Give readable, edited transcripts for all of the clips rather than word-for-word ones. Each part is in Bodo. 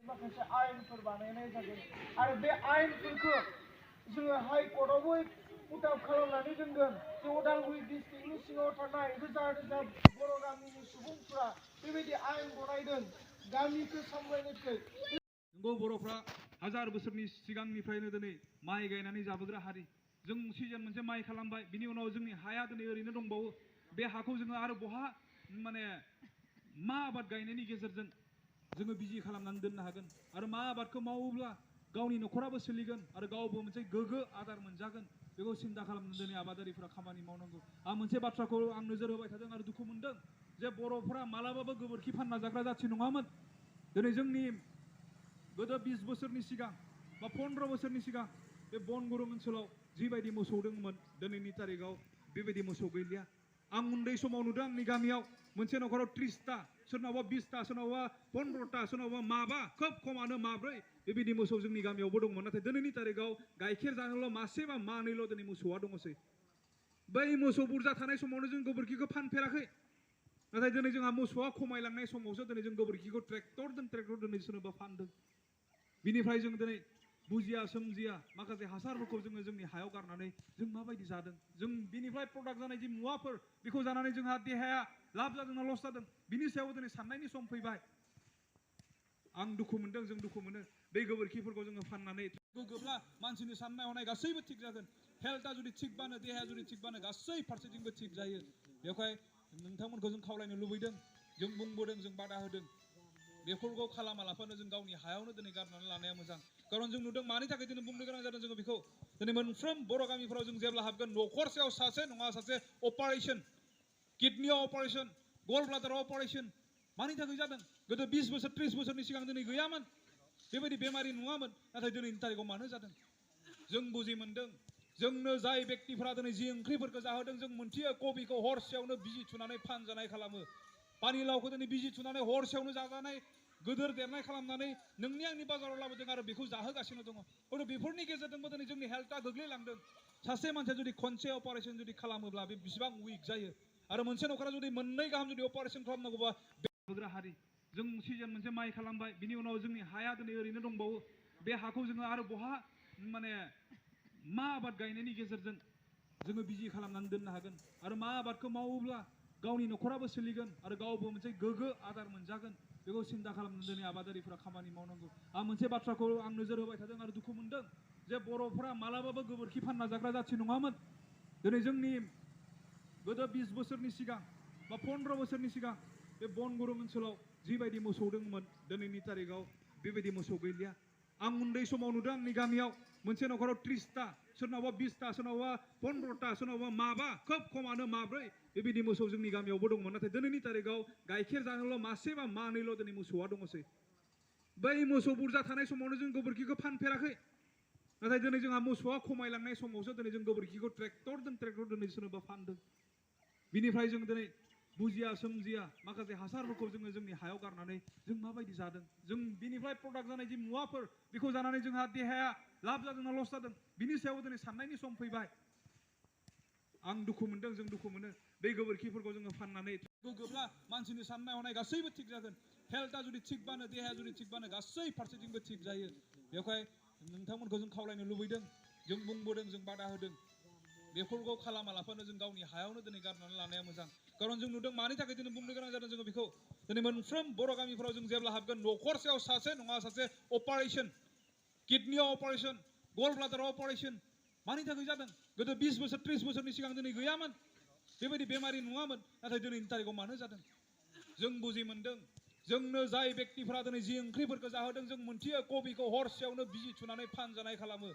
माखासे आयेनफोर बानायनाय जागोन आरो बे आयेनफोरखौ जोङो हाइ कर्टआवबो पुटआप खालामनानै दोनगोन जे उदालगुरि डिस्ट्रिक्टनि सिङाव थानाय रोजा रोजा बर' गामिनि सुबुंफोरा बेबायदि आयेन बनायदों गामिखौ सामलायनो थाखाय। नंगौ बर'फ्रा हाजार बोसोरनि सिगांनिफ्रायनो दिनै माइ गायनानै जाबोग्रा हारि। जों सिजन मोनसे माइ खालामबाय बिनि उनाव जोंनि हाया दिनै ओरैनो दंबावो। बे हाखौ जोङो आरो बहा माने मा आबाद गायनायनि गेजेरजों जोङो बिजि खालामनानै दोननो हागोन आरो मा आबादखौ मावोब्ला गावनि न'खराबो सोलिगोन आरो गावबो मोनसे गोग्गो आदार मोनजागोन बेखौ सिन्था खालामनानै दिनै आबादारिफोरा खामानि मावनांगौ। आं मोनसे बाथ्राखौ आं नोजोर होबाय थादों आरो दुखु मोनदों जे बर'फोरा मालाबाबो गोबोरखि फानना जाग्रा जाथि नङामोन। दिनै जोंनि गोदो 20 बोसोरनि सिगां बा 15 बोसोरनि सिगां बे बनगुरुं ओनसोलाव जिबायदि मोसौ दंमोन दिनैनि तारिखाव बेबायदि मोसौ गैलिया। आं उन्दै समाव नुदों आंनि गामियाव मोनसे न'खराव 30टा सोरनावबा 20टा सोरनावबा 15टा सोरनावबा माबा खोब खमानो माब्रै बेबायदि मोसौ जोंनि गामियावबो दंमोन। नाथाय दिनैनि तारिखाव गाइखेर जानोल' मासे बा मानैल' दिनै मोसौआ दङसै। बै मोसौ बुरजा थानाय समावनो जों गोबोरखिखौ फानफेराखै। नाथाय दिनै जोंहा मोसौआ खमायलांनाय समावसो दिनै जों गोबोरखिखौ ट्रेक्टर दिनै सोरनोबा फानदों। बिनिफ्राय जों दिनै बुजिया सोमजिया माखासे हासारफोरखौ जोङो जोंनि हायाव गारनानै जों माबायदि जादों। जों बिनिफ्राय प्रडाक्ट जानाय जि मुवाफोर बेखौ जानानै जोंहा देहाया लाब जादों ना लस जादों बिनि सायाव दिनै साननायनि सम फैबाय। आं दुखु मोनदों जों दुखु मोनो बे गोबोरखिफोरखौ जोङो फाननानै गोग्गोब्ला मानसिनि साननाय हनाय गासैबो थिग जागोन। हेल्थआ जुदि थिगबानो देहाया जुदि थिगबानो गासै फारसेथिंबो थिग जायो। बेवहाय नोंथांमोनखौ जों खावलायनो लुबैदों जों बुंबोदों जों बादा होदों बेफोरखौ खालामालाफानो जों गावनि हायावनो दिनै गारनानै लानाया मोजां। खारन जों नुदों मानि थाखाय दिनै बुंनो गोनां जादों जोङो बेखौ दिनै मोनफ्रोम बर' गामिफोराव जों जेब्ला हाबगोन न'खरसेयाव सासे नङा सासे अपारेशन किडनियाव अपारेशन गल ब्लाडाराव अपारेशन मानि थाखाय जादों। गोदो 20 बोसोर 30 बोसोरनि सिगां दिनै गैयामोन बेबायदि बेमारि नङामोन। नाथाय दिनैनि तारिखाव मानो जादों जों बुजि मोनदों। जोंनो जाय व्यक्तिफोरा दिनै जि ओंख्रिफोरखौ जाहोदों जों मोनथियो कबिखौ हरसेयावनो बिजि थुनानै फानजानाय खालामो। पानिलावखौ दिनै बिजि थुनानै हरसेयावनो जाजानाय गोदोर देरनाय खालामनानै नोंनि आंनि बाजाराव लाबोदों आरो बेखौ जाहोगासिनो दङ। हयथ' बेफोरनि गेजेरजोंबो दिनै जोंनि हेल्थआ गोग्लैलांदों। सासे मानसिया जुदि खनसे अपारेशन जुदि खालामोब्ला बे बेसेबां उइक जायो आरो मोनसे न'खरा जुदि मोननै गाहाम जुदि अपारेशन खालामनांगौबा बेग्रा हारि। जों सिजन मोनसे माइ खालामबाय बिनि उनाव जोंनि हाया दिनै ओरैनो दंबावो। बे हाखौ जोङो आरो बहा माने मा आबाद गायनायनि गेजेरजों जोङो बिजि खालामनानै दोननो हागोन आरो मा आबादखौ मावोब्ला गावनि न'खराबो सोलिगोन आरो गावबो मोनसे गोग्गो आदार मोनजागोन बेखौ सिन्था खालामनानै दिनै आबादारिफोरा खामानि मावनांगौ। आं मोनसे बाथ्राखौ आं नोजोर होबाय थादों आरो दुखु मोनदों जे बर'फोरा मालाबाबो गोबोरखि फानना जाग्रा जाथि नङामोन। दिनै जोंनि गोदो 20 बोसोरनि सिगां बा 15 बोसोरनि सिगां बे बनगुरुं ओनसोलाव जिबायदि मोसौ दंमोन दिनैनि तारिखाव बेबायदि मोसौ गैलिया। आं उन्दै समाव नुदों आंनि गामियाव मोनसे न'खराव 30टा सोरनावबा 20टा सोरनावबा 15टा सोरनावबा माबा खोब खमानो माब्रै बेबायदि मोसौ जोंनि गामियावबो दंमोन। नाथाय दिनैनि तारिखाव गाइखेर जानोल' मासे बा मानैल' दिनै मोसौआ दङसै। बै मोसौ बुरजा थानाय समावनो जों गोबोरखिखौ फानफेराखै। नाथाय दिनै जोंहा मोसौआ खमायलांनाय समावसो दिनै जों गोबोरखिखौ ट्रेक्टर दिनै सोरनोबा फानदों। बिनिफ्राय जों दिनै बुजिया सोमजिया माखासे हासारफोरखौ जोङो जोंनि हायाव गारनानै जों माबायदि जादों। जों बिनिफ्राय प्रडाक्ट जानाय जि मुवाफोर बेखौ जानानै जोंहा देहाया लाब जादों ना लस जादों बिनि सायाव दिनै साननायनि सम फैबाय। आं दुखु मोनदों जों दुखु मोनो बे गोबोरखिफोरखौ जोङो फाननानै गोग्गोब्ला मानसिनि साननाय हनाय गासैबो थिग जागोन। हेल्थआ जुदि थिगबानो देहाया जुदि थिगबानो गासै फारसेथिंबो थिग जायो। बेवहाय नोंथांमोनखौ जों खावलायनो लुबैदों जों बुंबोदों जों बादा होदों बेफोरखौ खालामालाफानो जों गावनि हायावनो दिनै गारनानै लानाया मोजां। खारन जों नुदों मानि थाखाय दिनै बुंनो गोनां जादों जोङो बेखौ दिनै मोनफ्रोम बर' गामिफोराव जों जेब्ला हाबगोन न'खरसेयाव सासे नङा सासे अपारेशन किडनियाव अपारेशन गल ब्लाडाराव अपारेशन मानि थाखाय जादों। गोदो 20 बोसोर 30 बोसोरनि सिगां दिनै गैयामोन बेबायदि बेमारि नङामोन। नाथाय दिनैनि तारिखाव मानो जादों जों बुजि मोनदों। जोंनो जाय व्यक्तिफोरा दिनै जि ओंख्रिफोरखौ जाहोदों जों मोनथियो कबिखौ हरसेयावनो बिजि थुनानै फानजानाय खालामो।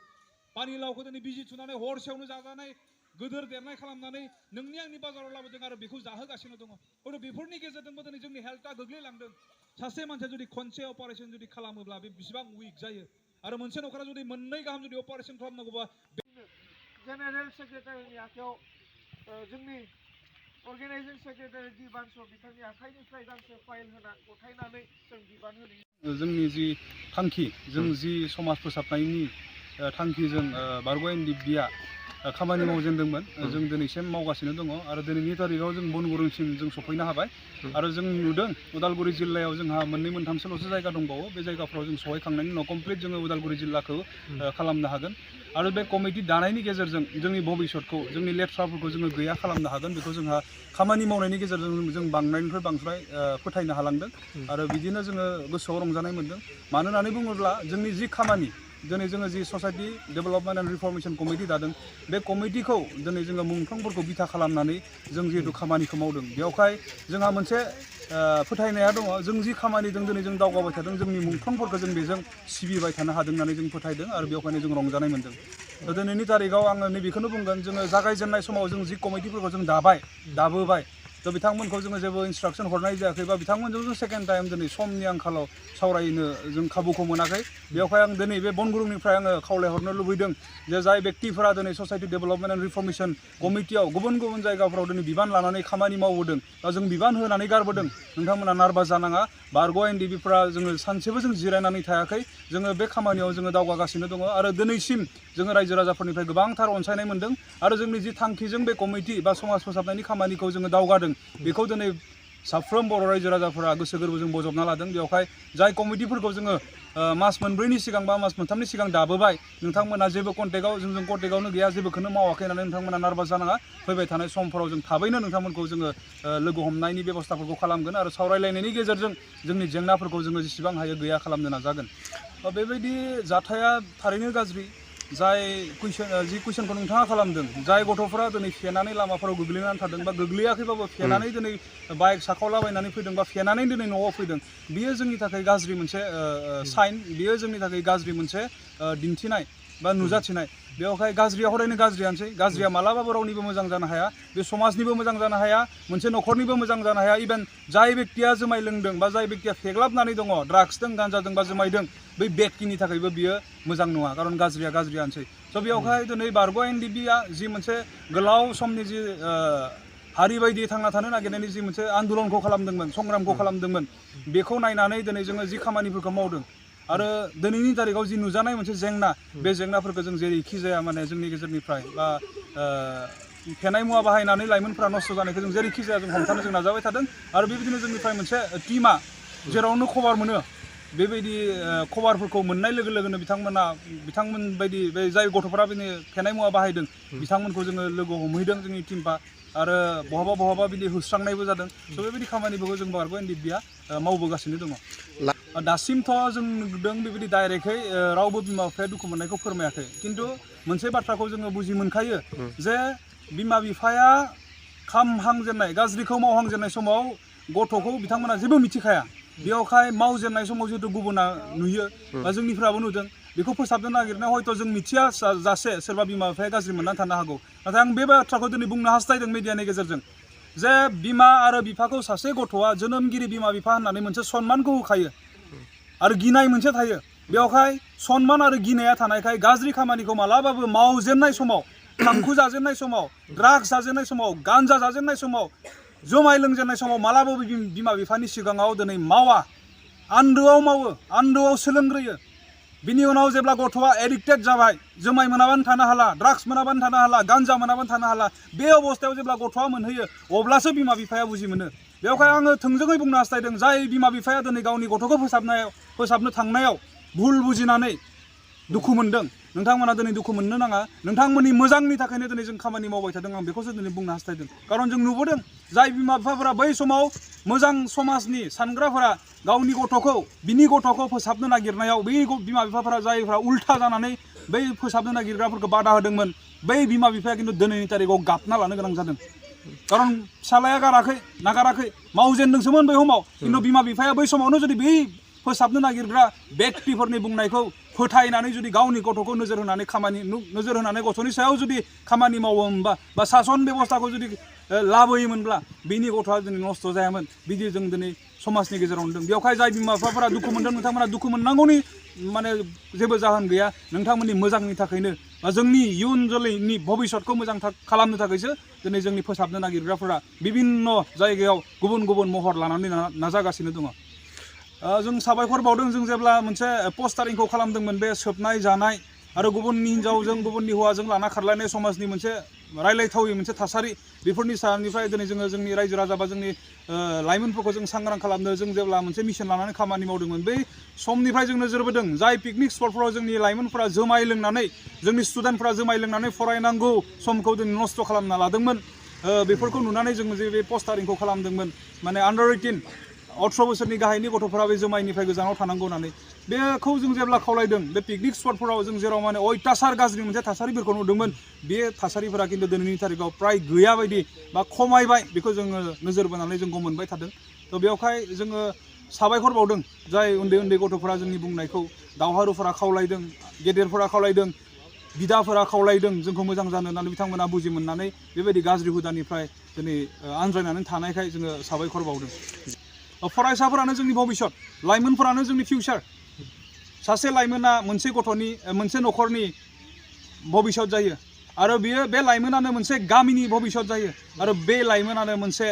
पानिलावखौ दिनै बिजि थुनानै हरसेयावनो जाजानाय गोदोर देरनाय खालामनानै नोंनि आंनि बाजाराव लाबोदों आरो बेखौ जाहोगासिनो दङ। हयथ' बेफोरनि गेजेरजोंबो दिनै जोंनि हेल्थआ गोग्लैलांदों। सासे मानसिया जुदि खनसे अपारेशन जुदि खालामोब्ला बे बेसेबां उइक जायो आरो मोनसे न'खरा जुदि मोननै गाहाम जुदि अपारेशन खालामनांगौबा जेनेरेल सेक्रेटारिनि आखायाव जोंनि अर्गेनाइजिं सेक्रेटारि D Bansoni बिथांनि आखाइनिफ्राय गांसे फाइल गथायनानै जों बिबान होयो। जोंनि जि थांखि जों जि समाज फोसाबनायनि थांखिजों बारग' एनडिएफबिआ खामानि मावजेनदोंमोन जों दिनैसिम मावगासिनो दङ आरो दिनैनि तारिखाव जों बनगुरुंसिम जों सफैनो हाबाय आरो जों नुदों उदालगुरि जिल्लायाव जोंहा मोननै मोनथामसोल'सो जायगा दंबावो बे जायगाफ्राव जों सहैखांनायनि उनाव कमप्लिट जोङो उदालगुरि जिल्लाखौ खालामनो हागोन आरो बे कमिटि दानायनि गेजेरजों जोंनि भबिष्यतखौ जोंनि लेथ्राफोरखौ जोङो गैया खालामनो हागोन बेखौ जोंहा खामानि मावनायनि गेजेरजों जों बांनायनिफ्राय बांद्राय फोथायनो हालांदों आरो बिदिनो जोङो गोसोआव रंजानाय मोन्दों मानो होननानै बुङोब्ला जोंनि जि खामानि दिनै जोङो जि society development and reformation committee दादों बे कमिटिखौ दिनै जोङो मुंख्लंफोरखौ बिथा खालामनानै जों जिहेतु खामानिखौ मावदों बेवहाय जोंहा मोनसे फोथायनाया दङ जों जि खामानिजों दिनै जों दावगाबाय थादों जोंनि मुंख्लंफोरखौ जों बेजों सिबिबाय थानो हादों होननानै जों फोथायदों आरो बेवहायनो जों रंजानाय मोन्दों दिनैनि तारिखाव आङो नैबेखौनो बुंगोन जोङो जागायजेननाय समाव जों जि कमिटिफोरखौ जों दाबोबाय थ' बिथांमोनखौ जोङो जेबो इन्सट्राक्सन हरनाय जायाखै बा बिथांमोनजों जों सेकेन्ड टाइम दिनै समनि आंखालाव सावरायनो जों खाबुखौ मोनाखै बेवहाय आं दिनै बे बनगुरुंनिफ्राय आङो खावलायहरनो लुबैदों जे जाय बेक्तिफोरा दिनै ससाइटि डेभेलपमेन्ट एन्ड रिफर्मेसन कमिटियाव गुबुन गुबुन जायगाफोराव दिनै बिबान लानानै खामानि मावबोदों बा जों बिबान होनानै गारबोदों नोंथांमोना नार्भास जानाङा बारग' एनडिबिफोरा जोङो सानसेबो जों जिरायनानै थायाखै जोङो बे खामानियाव जोङो दावगागासिनो दङ आरो दिनैसिम जोङो रायजो राजाफोरनिफ्राय गोबांथार अनसायनाय मोन्दों आरो जोंनि जि थांखिजों बे कमिटि बा समाज फोसाबनायनि खामानिखौ जोङो दावगादों बेखौ दिनै साफ्रोम बर' रायजो राजाफोरा गोसो गोरबोजों बजबना लादों बेवहाय जाय कमिटिफोरखौ जोङो मास मोनब्रैनि सिगां बा मास मोनथामनि सिगां दाबोबाय नोंथांमोना जेबो कन्टेक्टआव जोंजों कन्टेक्टआवनो गैया जेबोखौनो मावाखै होननानै नोंथांमोना नार्भास जानाङा फैबाय थानाय समफोराव जों थाबैनो नोंथांमोनखौ जोङो लोगो हमनायनि बेबस्थाफोरखौ खालामगोन आरो सावरायलायनायनि गेजेरजों जोंनि जेंनाफोरखौ जोङो जेसेबां हायो गैया खालामनो नाजागोन बेबायदि जाथाया थारैनो गाज्रि जाय कुइसनखौ नोंथाङा खालामदों जाय गथ'फोरा दिनै फेनानै लामाफोराव गोग्लैनानै थादों बा गोग्लैयाखैबाबो फेनानै दिनै बाइक साखावलाबायनानै फैदों बा फेनानै दिनै न'आव फैदों बियो जोंनि थाखाय गाज्रि मोनसे साइन बियो जोंनि थाखाय गाज्रि मोनसे दिन्थिनाय बा नुजाथिनाय बेवहाय गाज्रिया हरैनो गाज्रियानोसै गाज्रिया मालाबाबो रावनिबो मोजां जानो हाया बे समाजनिबो मोजां जानो हाया मोनसे न'खरनिबो मोजां जानो हाया इभेन जाय बेक्तिया जुमाय लोंदों बा जाय बेक्तिया फेग्लाबनानै दङ ड्राग्सजों गान्जाजों बा जुमायदों बै बेक्तिनि थाखायबो बियो मोजां नङा खारन गाज्रिया गाज्रियानोसै स' बेवहाय दिनै बारग' एनडिबिआ जि मोनसे गोलाव समनि जि हारि बायदि थांना थानो नागिरनायनि जि मोनसे आन्दलनखौ खालामदोंमोन संग्रामखौ खालामदोंमोन बेखौ नायनानै दिनै जोङो जि खामानिफोरखौ मावदों आरो दिनैनि तारिखाव जि नुजानाय मोनसे जेंना बे जेंनाफोरखौ जों जेरैखि जाया माने जोंनि गेजेरनिफ्राय बा फेनाय मुवा बाहायनानै लाइमोनफोरा नस्थ' जानायखौ जों जेरैखि जाया जों हमथानो जों नाजाबाय थादों आरो बेबायदिनो जोंनिफ्राय मोनसे टिमा जेरावनो खबर मोनो बेबायदि खबरफोरखौ मोननाय लोगो लोगोनो बिथांमोन बायदि बे जाय गथ'फोरा बिदिनो फेनाय मुवा बाहायदों बिथांमोनखौ जोङो लोगो हमहैदों जोंनि टिमफा आरो बहाबा बिदि होस्रांनायबो जादों स' बेबायदि खामानिफोरखौ जों बारग' एनडिबिआ मावबोगासिनो दङ दासिमथ' जों नुदों बेबायदि डाइरेक्टयै रावबो बिमा बिफाया दुखु मोननायखौ फोरमायाखै खिन्थु मोनसे बाथ्राखौ जोङो बुजि मोनखायो जे बिमा बिफाया खामहांजेननाय गाज्रिखौ मावहांजेननाय समाव गथ'खौ बिथांमोना जेबो मिथिखाया बेवहाय मावजेननाय समाव जिहेतु गुबुना नुयो बा जोंनिफ्राबो नुदों बेखौ फोसाबनो नागिरनायाव हयथ' जों मिथिया जासे सोरबा बिमा बिफाया गाज्रि मोननानै थानो हागौ नाथाय आं बे बाथ्राखौ दिनै बुंनो हास्थायदों मिडियानि गेजेरजों जे बिमा आरो बिफाखौ सासे गथ'आ जोनोमगिरि बिमा बिफा होननानै मोनसे सनमानखौ होखायो आरो गिनाय मोनसे थायो बेवहाय सनमान आरो गिनाया थानायखाय गाज्रि खामानिखौ मालाबाबो मावजेननाय समाव थांखु जाजेननाय समाव ड्राग्स जाजेननाय समाव गान्जा जाजेननाय समाव जुमाय लोंजेननाय समाव मालाबाबो बिमा बिफानि सिगाङाव दिनै मावा आन्दोआव मावो आन्दोआव सोलोंग्रोयो बिनि उनाव जेब्ला गथ'आ एडिक्टेड जाबाय जुमाय मोनाबानो थानो हाला ड्राग्स मोनाबानो थानो हाला गान्जा मोनाबानो थानो हाला बे अबस्थायाव जेब्ला गथ'आ मोनहैयो अब्लासो बिमा बिफाया बुजि मोनो बेवहाय आङो थोंजोङै बुंनो हास्थायदों जाय बिमा बिफाया दिनै गावनि गथ'खौ फोसाबनो थांनायाव भुल बुजिनानै दुखु मोनदों नोंथांमोना दिनै दुखु मोननो नाङा नोंथांमोननि मोजांनि थाखायनो दिनै जों खामानि मावबाय थादों आं बेखौसो दिनै बुंनो हास्थायदों खारन जों नुबोदों जाय बिमा बिफाफोरा बै समाव मोजां समाजनि सानग्राफोरा गावनि गथ'खौ बिनि गथ'खौ फोसाबनो नागिरनायाव बै बिमा बिफाफोरा जायफ्रा उल्था जानानै बै फोसाबनो नागिरग्राफोरखौ बादा होदोंमोन बै बिमा बिफाया खिन्थु दिनैनि तारिखाव गाबना लानो गोनां जादों खारन फिसालाया नागाराखै मावजेनदोंसोमोन बै समाव खिन्थु बिमा बिफाया बै समावनो जुदि बै फोसाबनो नागिरग्रा बेक्तिफोरनि बुंनायखौ फोथायनानै जुदि गावनि गथ'खौ नोजोर होनानै गथ'नि सायाव जुदि खामानि मावोमोनबा बा सासन बेबस्थाखौ जुदि लाबोयोमोनब्ला बिनि गथ'आ दिनै नस्थ' जायामोन बिदि जों दिनै समाजनि गेजेराव नुदों बेवहाय जाय बिमा बिफाफोरा दुखु मोनदों नोंथांमोना दुखु मोननांगौनि माने जेबो जाहोन गैया नोंथांमोननि मोजांनि थाखायनो बा जोंनि इयुन जोलैनि भबिष्यतखौ मोजां खालामनो थाखायसो दिनै जोंनि फोसाबनो नागिरग्राफोरा बिभिन्न जायगायाव गुबुन महर लानानै नाजागासिनो दङ जों साबायखर बावदों जों जेब्ला मोनसे पस्टारिंखौ खालामदोंमोन बे सोबनाय जानाय आरो गुबुननि हिन्जावजों गुबुननि हौवाजों लाना खारलायनाय समाजनि मोनसे रायलायथावै मोनसे थासारि बेफोरनि सानिफ्राय दिनै जोङो जोंनि रायजो राजा बा जोंनि लाइमोनफोरखौ जों सांग्रां खालामनो जों जेब्ला मोनसे मिशन लानानै खामानि मावदोंमोन बै समनिफ्राय जों नोजोर बोदों जाय पिकनिक स्पटफोराव जोंनि लाइमोनफोरा जुमाय लोंनानै जोंनि स्टुडेन्टफोरा जुमाय लोंनानै फरायनांगौ समखौ जों नस्थ' खालामना लादोंमोन बेफोरखौ नुनानै जों जे बे पस्टारिंखौ खालामदोंमोन माने आन्डार 18 18 बोसोरनि गाहायनि गथ'फोरा बे जुमायनिफ्राय गोजानाव थानांगौ होननानै बेखौ जों जेब्ला खावलायदों बे पिकनिक स्पटफोराव जों जेराव माने अयथासार गाज्रि मोनसे थासारिफोरखौ नुदोंमोन बे थासारिफोरा खिन्थु दिनैनि थारिखआव प्राय गैया बायदि बा खमायबाय बेखौ जोङो नोजोर बोनानै जों मोनबाय थादों थ' बेवहाय जोङो साबायखर बावदों जाय उन्दै उन्दै गथ'फोरा जोंनि बुंनायखौ दावहारुफोरा खावलायदों गेदेरफोरा खावलायदों बिदाफोरा खावलायदों जोंखौ मोजां जानो होननानै बिथांमोना बुजि मोननानै बेबायदि गाज्रि हुदानिफ्राय दिनै आनज्रायनानै थानायखाय जोङो साबायखर बावदों फरायसाफोरानो जोंनि भबिष्यत लाइमोनफोरानो जोंनि फिउचार सासे लाइमोना मोनसे गथ'नि मोनसे न'खरनि भबिष्यत जायो आरो बियो बे लाइमोनानो मोनसे गामिनि भबिष्यत जायो आरो बे लाइमोनानो मोनसे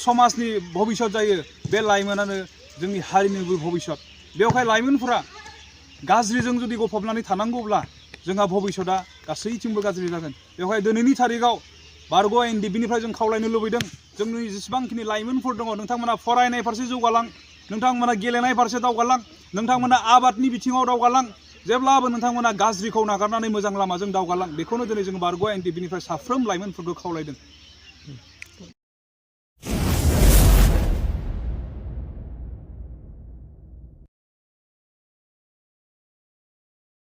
समाजनि भबिष्यत जायो बे लाइमोनानो जोंनि हारिनिबो भबिष्यत बेवहाय लाइमोनफोरा गाज्रिजों जुदि गफबनानै थानांगौब्ला जोंहा भबिष्यतआ गासैथिंबो गाज्रि जागोन बेवहाय दिनैनि थारिखआव बारग' एनडिबिनिफ्राय जों खावलायनो लुबैदों जोंनि जेसेबांखिनि लाइमोनफोर दङ नोंथांमोना फरायनाय फारसे जौगालां नोंथांमोना गेलेनाय फारसे दावगालां नोंथांमोना आबादनि बिथिङाव दावगालां जेब्लाबो नोंथांमोना गाज्रिखौ नागारनानै मोजां लामाजों दावगालां बेखौनो दिनै जों बारग' एनडिबिनिफ्राय साफ्रोम लाइमोनफोरखौ खावलायदों